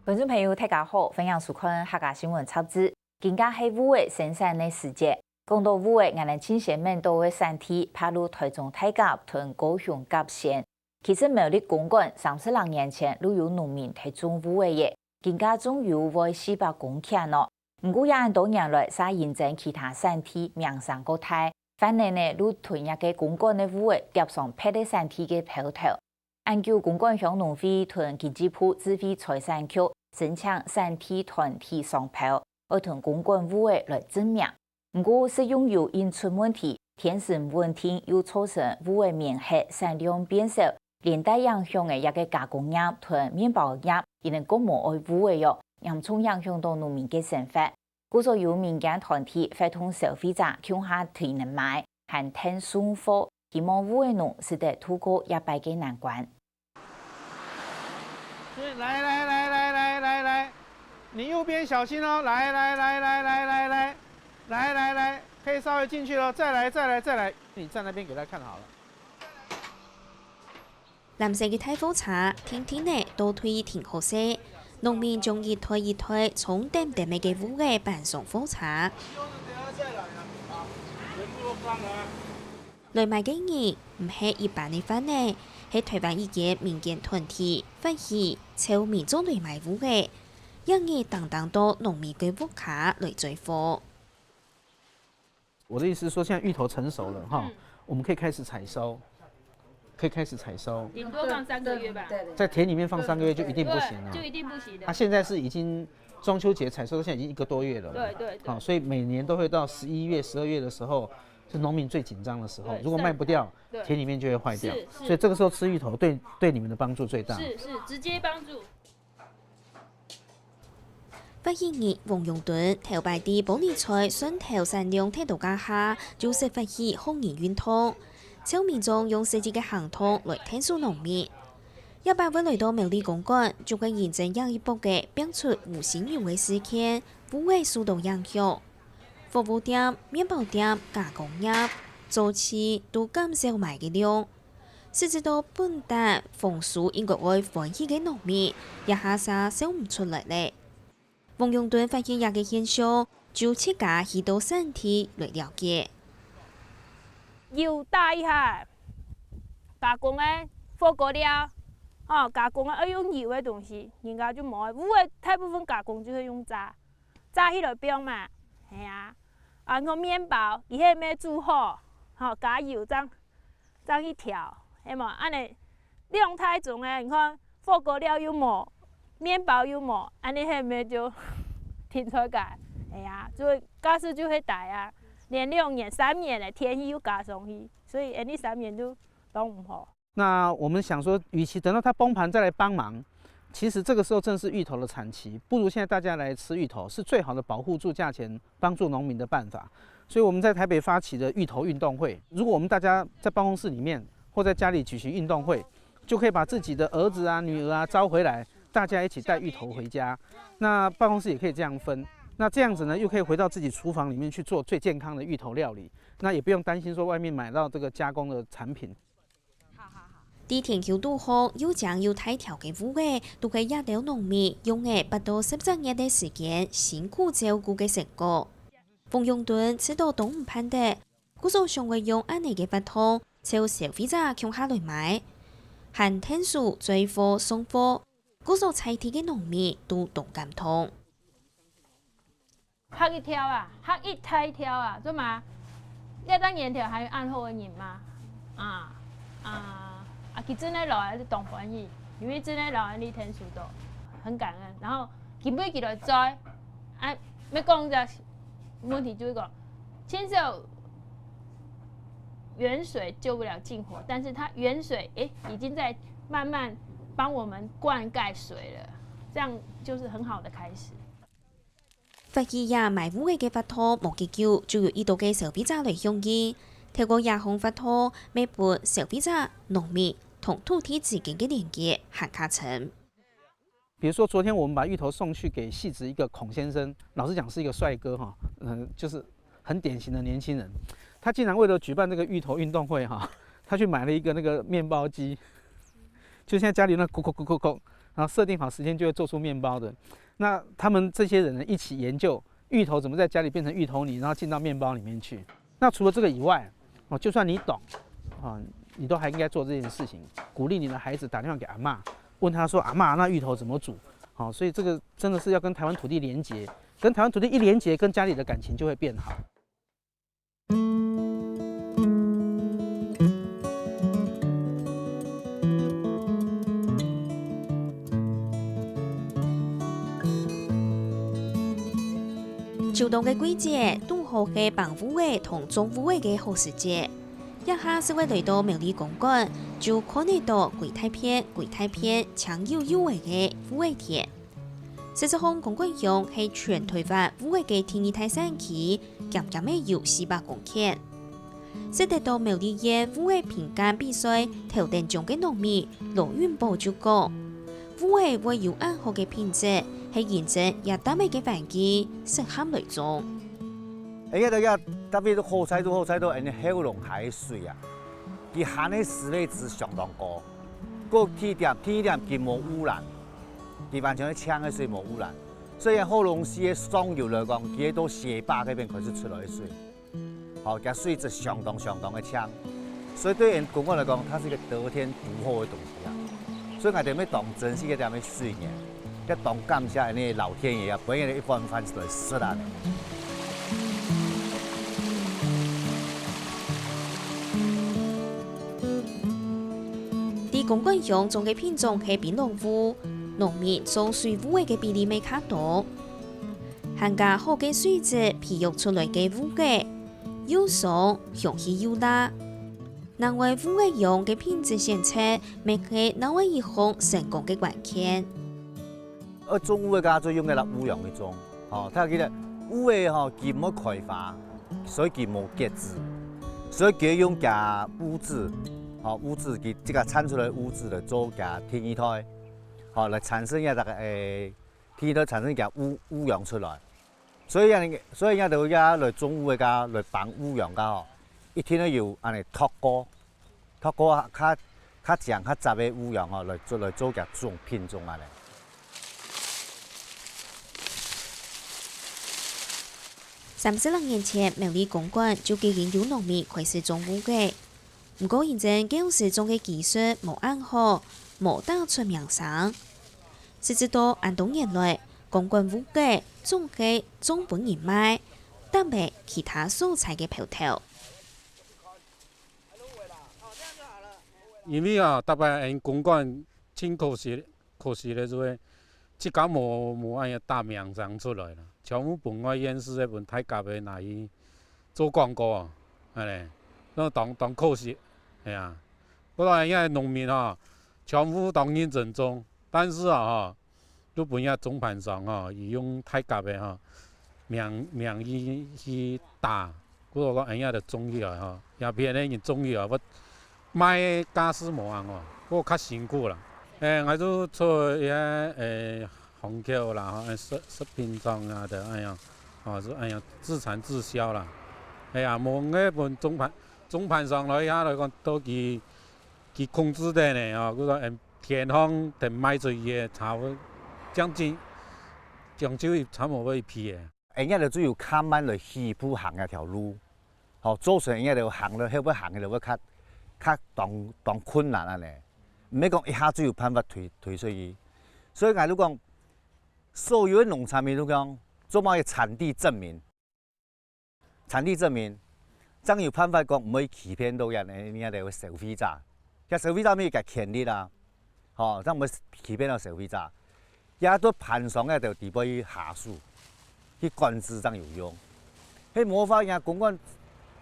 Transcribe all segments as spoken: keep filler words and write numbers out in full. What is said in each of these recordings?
觀眾朋友，大家好，歡迎收看客家新聞雜誌。今下係芋仔生產个時節，講到芋仔，𠊎等盡先愐到个產地，排在臺中大甲同高雄甲線。其實苗栗公館三十零年前就有農民在種芋仔个，今下總有會四百公頃哦。毋過這恁多年來，嗄因爭其他產地名聲過大，反而呢，就同這个公館个芋仔疊上別个產地个標頭。 恁久，公館鄉農會同經濟部智慧財產局申請產地團體商標，愛同公館芋仔來正名。毋過，食用油因出問題，天時毋穩定，又造成芋仔面忒產量變少，連帶影響个這个加工業同麵包業，佢等更無愛芋仔喲，嚴重影響到農民个生活。 故所有民間團體會同消費者共下提來賣，還𢯭送貨，希望芋仔農使得渡過這擺个難關。所以來來來來來來來，你右邊小心哦！來來來來來來來來來來，可以稍微進去了，再來再來再來，你站那邊給他看好了。 藍色个大貨車定定仔倒退停好勢，農民將一袋一袋重澹澹仔个芋仔搬上貨車。來買个人毋係一般个販仔，係臺灣一間民間團體發起，招民眾來買芋仔，逐日當當到農民个屋下來載貨。 我的意思是說，現在芋頭成熟了哈，我們可以開始採收，可以開始採收，顶多放三个月吧。在田裡面放三個月就一定不行了。就一定不行的。它現在是已經中秋節採收到現在已經一個多月了嘛，對對對。好，所以每年都會到十一月、十二月的時候，是農民最緊張的時候，對如果賣不掉，對田裡面就會壞掉，是是所以這個時候吃芋頭對對你們的幫助最大。是是，直接幫助。 發起人黃永敦頭擺在玻璃菜蒜頭產量忒多該下，就識發起好人運動，招民眾用實際个行動來𢯭手農民。這擺會來到苗栗公館，就係因爭這一駁仔拚出無薪油个事件，芋仔受到影響。火鍋店、麵包店、加工業，早期都減少賣个量。 食著到本旦豐收應該會歡喜个農民，這下嗄笑毋出來了。黃永敦發現這个現象，就自家去到產地來了解。油打一下，加工个火鍋料，吼，加工个愛用油个東西，人家就無愛。芋仔大部分加工就係用炸，炸起來放嘛，係啊。啊，你看麵包，佢係毋係煮好，吼，加油正 正去調，係無？恁呢量太重咧，你看火鍋料又無，麵包又無，恁呢係毋係就停在該？係啊，所以價數就會低啊。連兩年、三年个天氣又加上去，所以恁呢三年就當毋好。那我們想說，與其等到它崩盤再來幫忙，其實這個時候正是芋頭的產期，不如現在大家來吃芋頭，是最好的保護住價錢、幫助農民的辦法。所以我們在台北發起的芋頭運動會，如果我們大家在辦公室裡面或在家裡舉行運動會，就可以把自己的兒子啊、女兒啊招回來，大家一起帶芋頭回家。那辦公室也可以這樣分，那這樣子呢，又可以回到自己廚房裡面去做最健康的芋頭料理，那也不用擔心說外面買到這個加工的產品。 在田坵肚項又靚又大條个芋仔，都係這兜農民用了八到十隻月个時間辛苦照顧个成果。黃永敦試著當毋盼得，故所想愛用恁呢个活動，招消費者共下來買，還𢯭手載貨送貨，故所在地个農民都當感動。 嚇一跳啊，嚇一大跳啊，做麼个？這隻年頭還有恁好个人嗎？啊啊啊！佢真个來，𠊎當歡喜，因為真个來，𠊎等收到，很感恩。然後今晡日佢來載，啊，愛講一個問題，就係講，牽涉遠水救不了近火，但是它遠水，誒，已經在慢慢幫我們灌溉水了，這樣就是很好的開始。 發起這買芋仔个活動無幾久，就有已多个消費者來響應。透過這項活動，乜分消費者、農民同土地之間个連結還較深。比如說，昨天我們把芋頭送去給汐止一個孔先生，老實講是一個帥哥哈，嗯，就是很典型的年輕人。他竟然為了舉辦這個芋頭運動會哈，他去買了一個那個麵包機，就現在家裡那叩叩叩叩叩，然后设定好时间就会做出面包的。那他们这些人呢，一起研究芋头怎么在家里变成芋头泥，然后进到面包里面去。那除了这个以外，哦，就算你懂，啊，你都还应该做这件事情，鼓励你的孩子打电话给阿嬷，问他说：“阿嬷，那芋头怎么煮？”好，所以这个真的是要跟台湾土地连结，跟台湾土地一连结，跟家里的感情就会变好。秋冬个季節，堵好係挷芋仔同種芋仔个好時節。這下就會來到苗栗公館，就看得到歸大片、歸大片青幼幼仔个芋仔田。 獅子鄉公館鄉係全臺灣芋仔个第二大產區，兼兼仔有四百公頃。識得到苗栗縣芋仔評鑑比賽頭等獎个農民羅運寶就講，芋仔會有恁好个品質，係因為這搭仔个環境適合來種。哎呀，大家特別好彩都好彩都，恁呢喉嚨下个水啊，佢含个鈉離子相當高。 个第一點，第一點佢無污染，佢完全係淨个水無污染。所以喉嚨溪个上游來講，佢係到溪壩該片開始出來个水，吼，佢水質相當相當个淨。所以對𠊎公館來講，它是一個得天獨厚个東西啊。所以𠊎兜愛當珍惜這點个水源。 也當感謝恁呢老天爺啊，分𠊎兜一碗飯來食啊呢。在公館鄉種个品種係檳榔芋，農民種水芋仔个比例乜較多。還加好个水質培育出來个芋仔，又鬆，香氣又辣。另外，芋仔秧个品質選擇， 乜係另外一項成功个關鍵。愛種芋仔个，就用該粒芋秧去種，吼，大家記得，芋仔吼，佢毋會開花，所以佢無結子，所以佢用厥芋子，吼，芋子佢自家產出來个芋子來做厥第二代，吼，來產生一隻个，誒，第二代產生厥芋芋秧出來。所以啊，所以啊，就也來種芋仔个，來挷芋秧个吼，一定愛有恁呢擇過。 擇過較較靚較雜个芋秧吼，來做來做厥種品種恁呢。三十零年前，苗栗公館就已經有農民開始種芋仔。毋過因為舊時種个技術無恁好，無打出名聲。直至到恁多年來，公館芋仔總係種分人賣，搭仔其他所在个鋪頭。 因為啊，逐擺𠊎公館盡可惜，可惜个就係自家無無恁樣打名聲出來啦，全部分外縣市个分大甲个拿去做廣告啊，恁呢，該當當可惜，係啊。不過𠊎个農民吼，全部當認真種，但是啊吼， 就分這中盤商吼，佢用大甲个吼名名義去打，故所講恁樣就種起來吼，這片个人種起來，會賣个價數無恁好，不過較辛苦啦。誒，𠊎就做一下誒行口啦，吼，食食品廠啊的恁樣，吼，就恁樣自產自銷啦。哎呀，無个分中盤中盤商來遐來講，都佢佢控制个呢，吼，故所 天空等賣出去个差不多將近將就差不多一批个。哎，𠊎兜就有較慢來起步行這條路，吼，造成𠊎兜行了，後尾行个會較較當當困難恁呢，毋係講一下就有辦法推推出去。所以𠊎就講，所有个農產品都講，做麼个產地證明。 產地證明，正有辦法講毋會欺騙到人人兜个消費者。這消費者乜有佢權利啊，吼，正毋會欺騙到消費者。也對盤商該兜底背去下手，去管制正有用。係無法，人家公館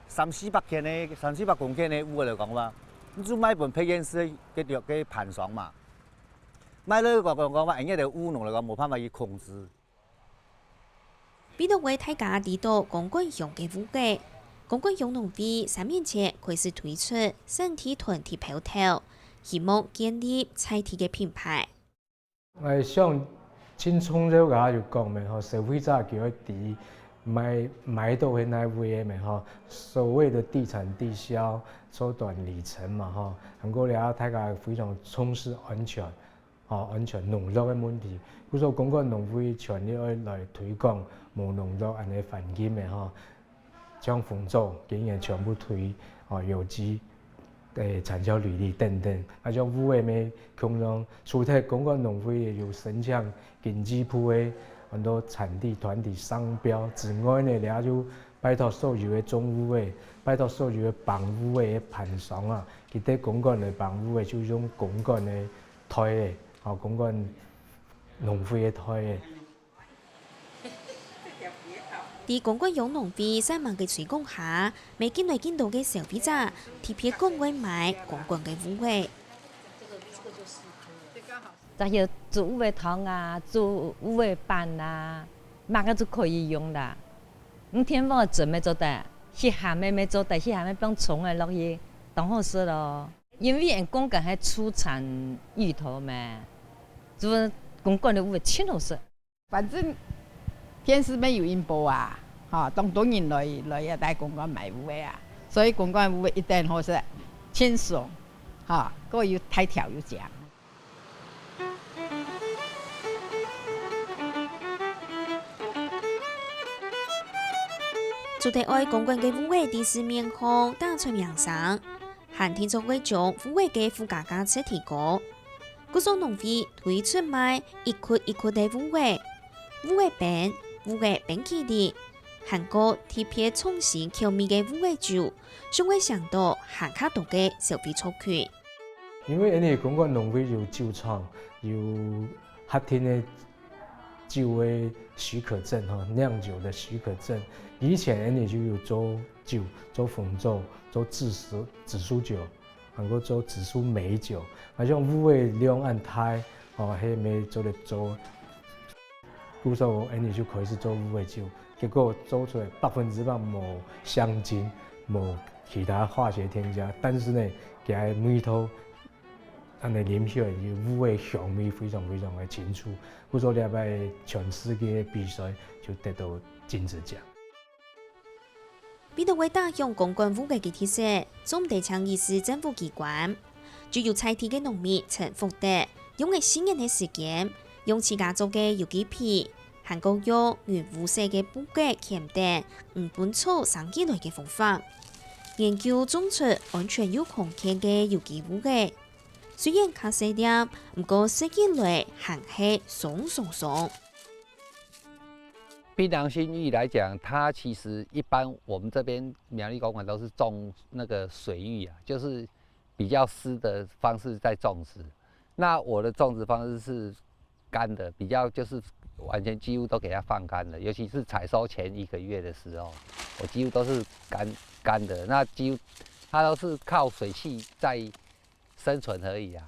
三四百間个、三四百公間个有个來講話，你就賣分別縣市个个盤商嘛。賣了講講講話，人家兜務農來講無辦法去控制。 為著為大家知著公館鄉个芋仔，公館鄉農會三年前開始推出產地團體標頭，希望建立在地个品牌。𠊎想盡重要个就講明吼，消費者佢愛知買買到係哪位个咩吼，所謂的地產地銷，縮短里程嘛吼，還過了大家非常重視安全。吼，安全農藥个問題。故所公館農會全力愛來推廣無農藥恁樣環境个吼，像紅棗，今年全部推，吼，有機，誒，產銷履歷等等。啊，像芋仔乜共樣，除忒公館農會有申請經濟部个很多產地團體商標之外呢，這下就拜託所有个種芋仔，拜託所有个放芋仔个盤商啊，佢在公館來放芋仔，就用公館个袋仔，吼，公館農會个袋仔。 在公館鄉農會煞猛个推廣下，乜緊來緊多个消費者特別趕過買公館个芋仔。這兜煮芋仔湯啊，煮芋仔粄啊，麼个都可以用啦。五天飯个準備做得，食鹹个乜做得，食鹹个放蔥仔落去，當好食咯。因為𠊎公館係出產芋頭嘛，就公館个芋仔盡好食。 反正電視乜有人播啊，吼，當多人來，來這兜公館買芋仔啊，所以公館芋仔一定好食，清爽，吼，過又大條又靚。除忒愛公館个芋仔在市面項打出名聲，還定著會將芋仔个附加價值提高。 故所農會推出賣一窟一窟个芋仔、芋仔冰、芋仔冰淇淋，還過特別創新口味个芋仔酒，想愛嚐著還較多个消費族群。因為𠊎等公館農會有酒廠，有核定个酒个許可證吼，釀酒个許可證。以前𠊎等就有做酒，做紅棗，做紫蘇，紫蘇酒。 還過做紫蘇梅酒，啊，像芋仔量恁大，吼，係無做得做。故所𠊎等就開始做芋仔酒，結果做出來百分之百無香精，無其他化學添加，但是呢，佢个味道，恁樣啉起來，有芋仔香味非常非常个清楚。故所這擺全世界比賽就得到金質獎。 為著愛打響公館芋仔个特色，做毋得淨依賴政府機關，就有在地个農民陳福德，用了四年个時間，用自家做个有機肥，還過用用烏色个布格掔等，毋分草生起來个方法，研究種出安全又康健个有機芋仔。雖然較細粒，毋過食起來還係鬆鬆鬆。 檳榔心芋來講，它其實一般我們這邊苗栗公館都是種那個水芋啊，就是比較濕的方式在種植。那我的種植方式是乾的，比較就是完全幾乎都給它放乾了，尤其是採收前一個月的時候，我幾乎都是乾，乾的。那幾乎它都是靠水汽在生存而已啊。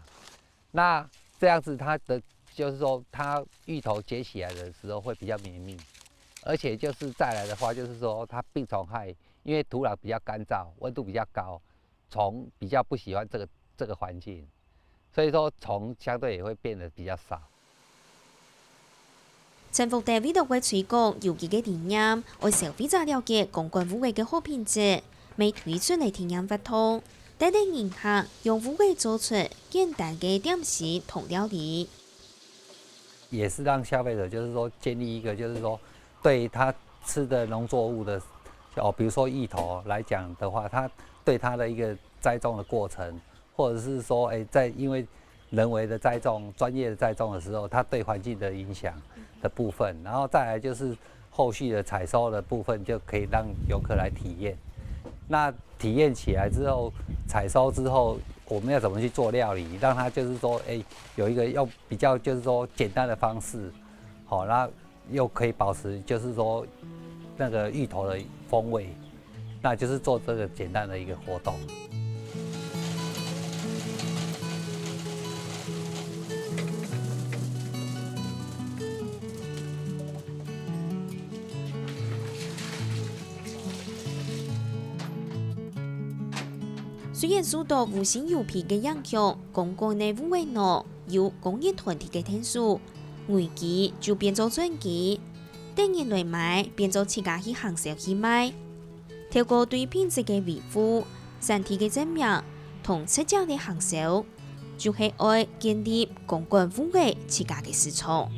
那這樣子它的，就是說它芋頭結起來的時候會比較綿密，而且就是再來的話，就是說它病蟲害，因為土壤比較乾燥，溫度比較高，蟲比較不喜歡這個，這個環境，所以說蟲相對也會變得比較少。 陳福德為著愛推廣有機个理念，愛消費者了解公館芋仔个好品質，乜推出了體驗活動，帶領人客用芋仔做出簡單个點心同料理。也是讓消費者就是說建立一個，就是說對他吃的農作物的，哦，比如說芋頭來講的話，他對它的一個栽種的過程，或者是說，哎，在因為人為的栽種、專業的栽種的時候，它對環境的影響的部分，然後再來就是後續的採收的部分，就可以讓遊客來體驗。那體驗起來之後，採收之後，我們要怎麼去做料理，讓它就是說，哎，有一個用比較就是說簡單的方式，好，那又可以保持就是說那個芋頭的風味，那就是做這個簡單的一個活動。 雖然受到烏心油皮个影響，公館个芋仔農有公益團體个𢯭手，危機就變做轉機，得人來買，變做自家去行銷去賣。透過對品質个維護、產地个證明同直接个行銷，就係愛建立公館戶外自家个市場。